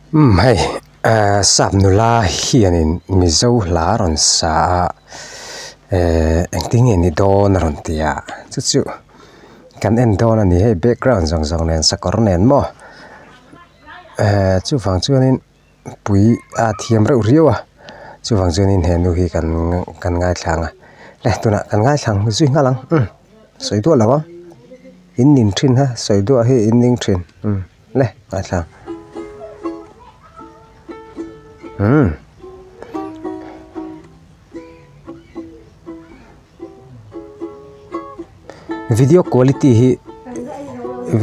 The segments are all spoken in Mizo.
Umm hei ehh sap nula hianin mizo hla a rawn sa a ehh engtin nge ni dawn a rawn ti a chu chu kan en dawn a ni hei background zawng zawng nen sakawr nen maw ehh chuvang chuanin pui a thiam reuh riau a chuvang chuanin he nu hi kan kan ngaithla ang a le tunah kan ngaithla ang zui nghal ang umm sawi duah lo ang in nin thin ha sawi duah hi in ning thin umm. Le ngaithla umm video quality hi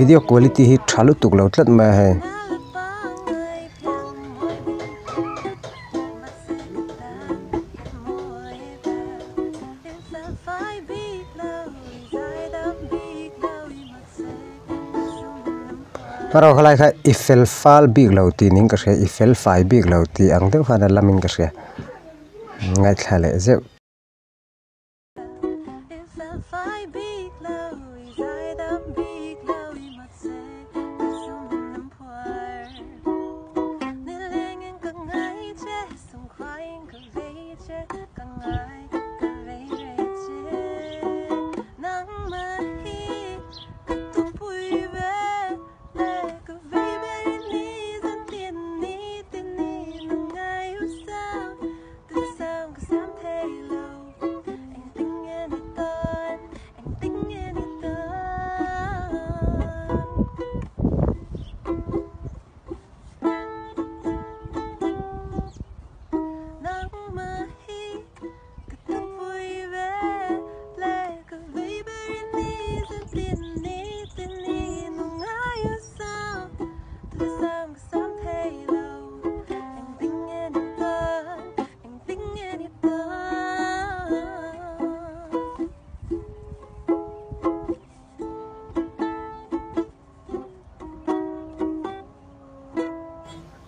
video quality hi tha lutuk lo tlat mai a hei. Erawh khalai kha i fel fal bik lo tih niin ka hria i fel fai bik lo tih ang deuh khan a lamin ka hria ngaithla leh zeuh.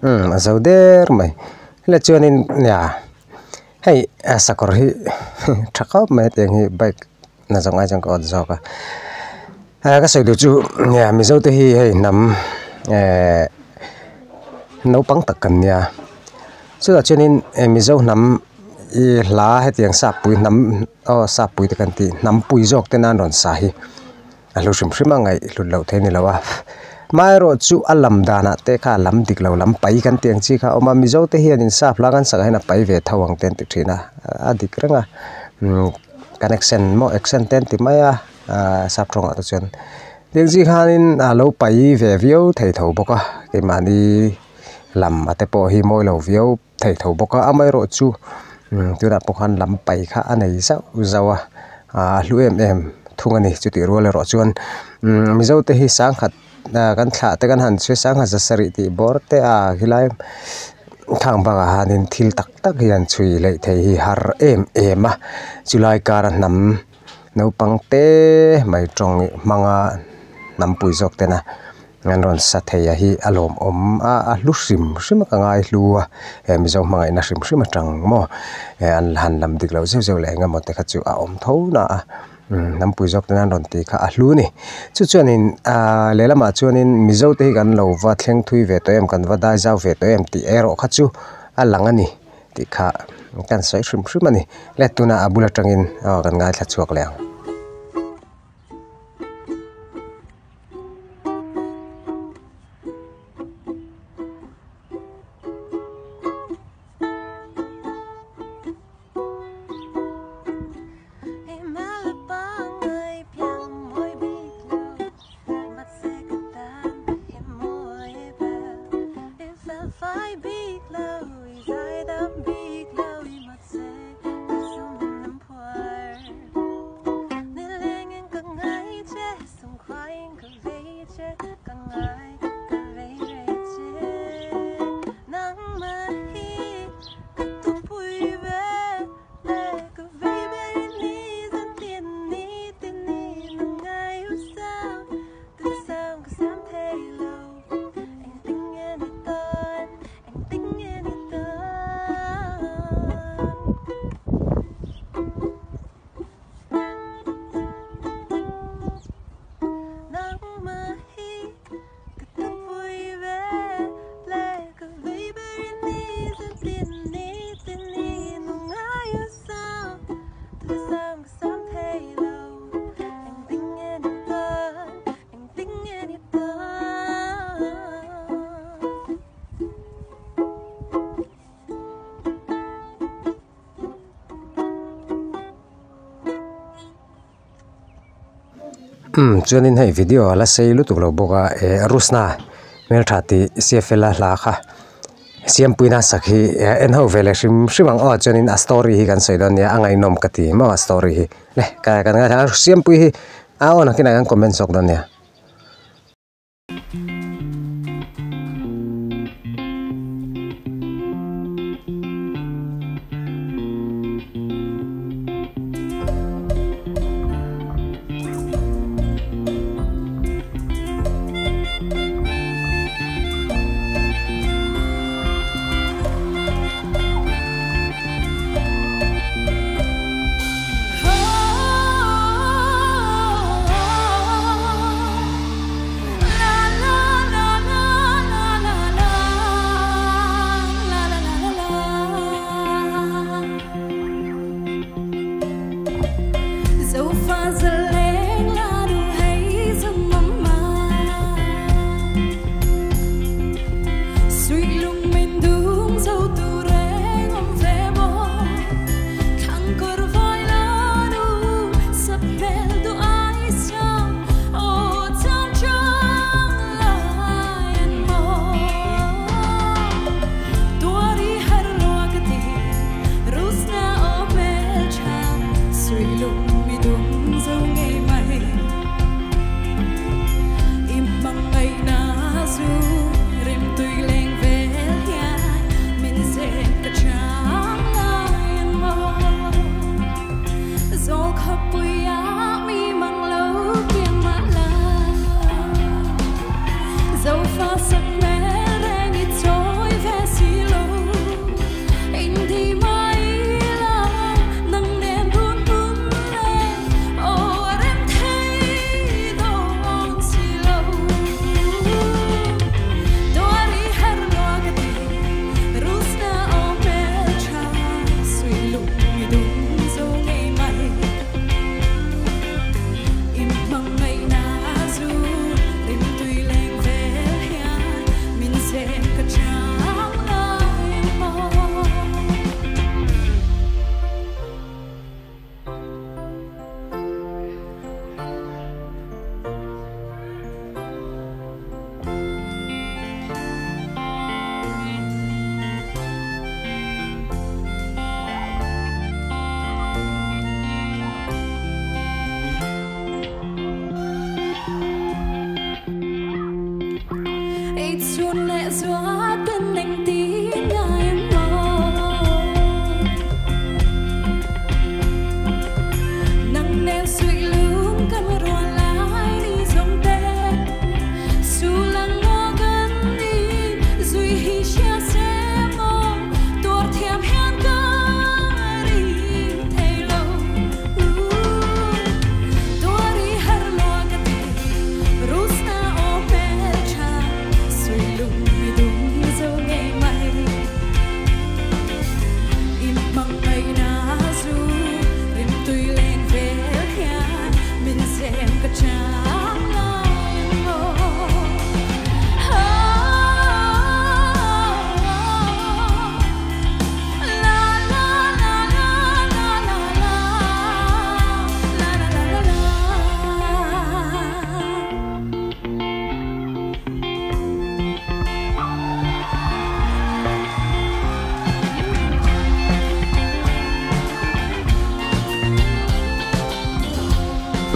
Umm a zo der mai helai chuanin nia hei a sakawr hi tha khawp mai hetiang hi bike na zawng ai chuan ka awt zawk a ah ka sawi duh chu nia mizo te hi hei hnam ehh naupang tak kan nia chutah chuanin mizo hnam ih hla hetiang sappui hnam aw sappui te kan tih hnampui zawk te nan rawn sa hi. A hlu hrim hrim a ngaih hlut loh theih a ni lo a amaherawh chu a lam danah te kha a lam dik lo lam pai kan tih ang chi kha a awm a mizo te hian in sap hla kan sak ah hian a pai ve tho ang te an ti thin a a dik reng a umm kan accent maw accent te an ti mai a ahh sap tawngah te chuan tiang chi khanin a lo pai ve viau thei tho bawk a keimahni lam a te pawh hi mawi lo viau thei tho bawk a amaherawh chu tunah pawh khan lam pai kha a nei zauh zauh a a hlu em em thung a ni chutih rual erawh chuan mizo te hi sangkhat kan thlah te kan han chhui sangkhat za sarih tih bawr te a khilai thang bakah hianin thil tak tak hi an chhui leh thei hi har em em a chulai kara hnam naupang te mai tawng hmanga hnampui zawk tena an rawn sa thei a hi a lawmawm a a hlu hrim hrim a ka ngai hlu a he mizo hmangaihna hrim hrim atang maw eh an han lam dik loh zeuh zeuh leh eng emaw te kha chu a awm tho na a hnampui zawk ten an rawn tih kha a hlu a ni chu chuanin ahh lehlamah chuanin mizo te hi kan lo va thleng thui ve tawh em kan va dai zau ve tawh em tih erawh kha chu a lang a ni tih kha kan sawi hrim hrim a ni le tunah a bul atangin aw kan ngaithla chhuak leh ang. Umm chuanin hei video a la sei lutuk lo bawk a eh Rusna hmeltha tih CFL a hla kha Siampuina sak hi en ho ve leh hrim hrim ang aw chuanin a story hi kan sawi dawn nia a ngaihnawm ka ti maw a story hi le ka kan ngaithla a Siampui hi a awn ang kinah kan comment zawk dawn nia.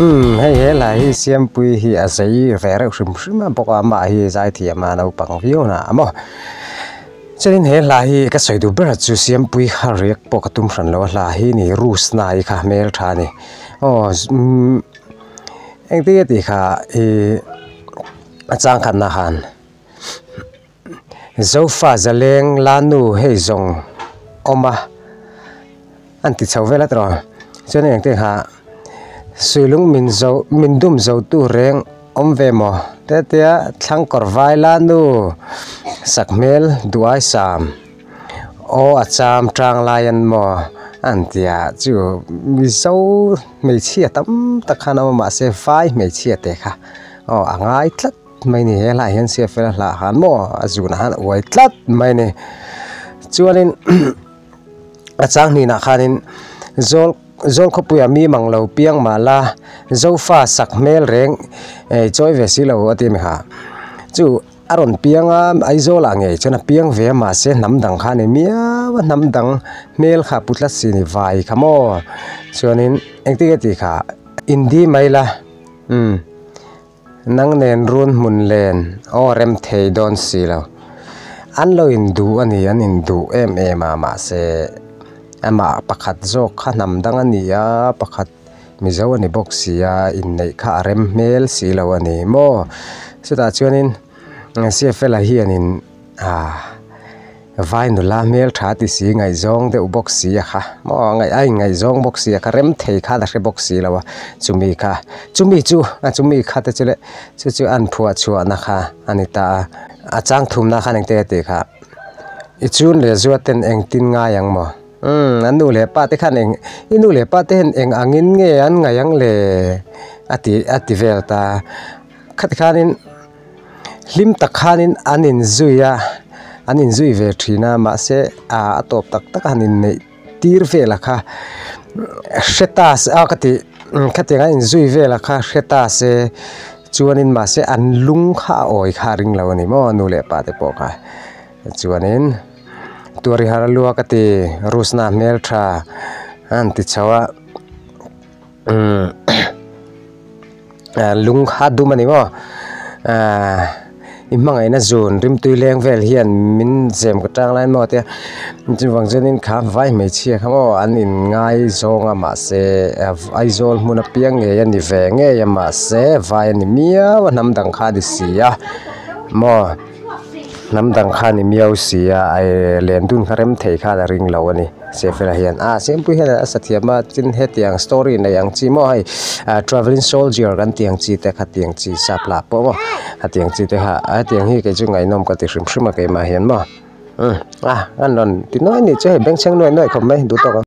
Umm hei he lai hi Siampui hi a zei ve reuh hrim hrim a bawk a amah hi zaithiam a naupang viau na a maw chuanin he hla hi ka sawi duh ber chu Siampui kha riak pawh ka tum hran lo a hla hi ni Rusna i kha hmeltha a ni aw umm engtin nge tih kha ihh a changkhatna khan. Zofa zaleng lanu hei zawng awm a an ti chho vel a tawh chuan engte kha suilung min zo min dum zo tu reng awm ve maw te tia thlang kawr vai lanu sakhmel duai sam aw a cham tang lai an maw an tia chu mizo hmeichhia tam tak khan a awm a mahse vai hmeichhia te kha aw a ngai tlat. Mai ni he hlai hian sia fel a hlah han maw a zunah han uai tlat mai ni chuanin a chang hnihah khanin zawl Zawlkhawpuia mi mang lo piang mah la, Zofa sak hmel reng ei chawi ve si lo a ti a mi kha. Chu a rawn piang a, Aizawlah ngei chuan a piang ve a mahse hnam dang kha a ni miau a, hnam dang hmel kha a pu tlat si a ni vai kha maw. Chuanin engtin nge tih kha Indi mai la umm. Nang nen run hmun len aw rem thei dawn si lo. An lo induh a ni, an induh em em a, mahse amah pakhat zawk kha hnam dang a ni a, pakhat Mizo a ni bawk si a, inneih kha a rem hmel si lo a ni maw? Chutah chuanin CFL-a hianin ah. Vai nula hmel tha ti si ngaihzawng deuh bawk si a kha maw a ingaihzawng bawk si a kha rem thei kha la hre bawk si lo a chumi kha chumi chu a chumi kha te chu leh chu chu an phuah chhuahna kha a ni ta a a chang thumna khan engte a tih kha i chun leh zuat ten engtin ngai ang maw umm an nu leh pa te khan eng i nu leh pa te hian eng angin nge an ngaih ang le a ti a ti vel ta khati khanin. Hlim tak khanin an inzui a, an inzui ve thin a, mahse ah a tawp tak tak a han inneih tir vel a kha hre ta se a ka tih khatiang a inzui vel a kha hre ta se chuanin mahse an lung kha a awi kha a ring lo a ni maw nu leh pa te pawh kha chuanin tuari har a lua ka ti Rusna hmeltha a han ti chho a umm. Lung kha dum a ni maw ahh i hmangaihna zun rimtui leng vel hian min zem ka tang lai maw tia chuvang chuanin kha vai hmeichhia kha maw an in ngaizawng a mahse Aizawl hmun apiang ngei a ni ve ngei a mahse vai a ni miau a hnam dang kha a ni si a maw. Hnam dang kha ni miau si a eh len dun kha rem thei khan a ring lo a ni Sefela hian ah Siampui hian a sa thiam a tin hetiang story nei ang chi maw hei ah travelling soldier kan tih ang chi te khatiang chi sap lah pawh maw hetiang chi te kha hetiang hi kei chu ngaihnawm ka ti hrim hrim a keimah hian maw umm ah an rawn ti nuai a nih chu hei bengchheng nuai nuai khawp mai duh tawk ang.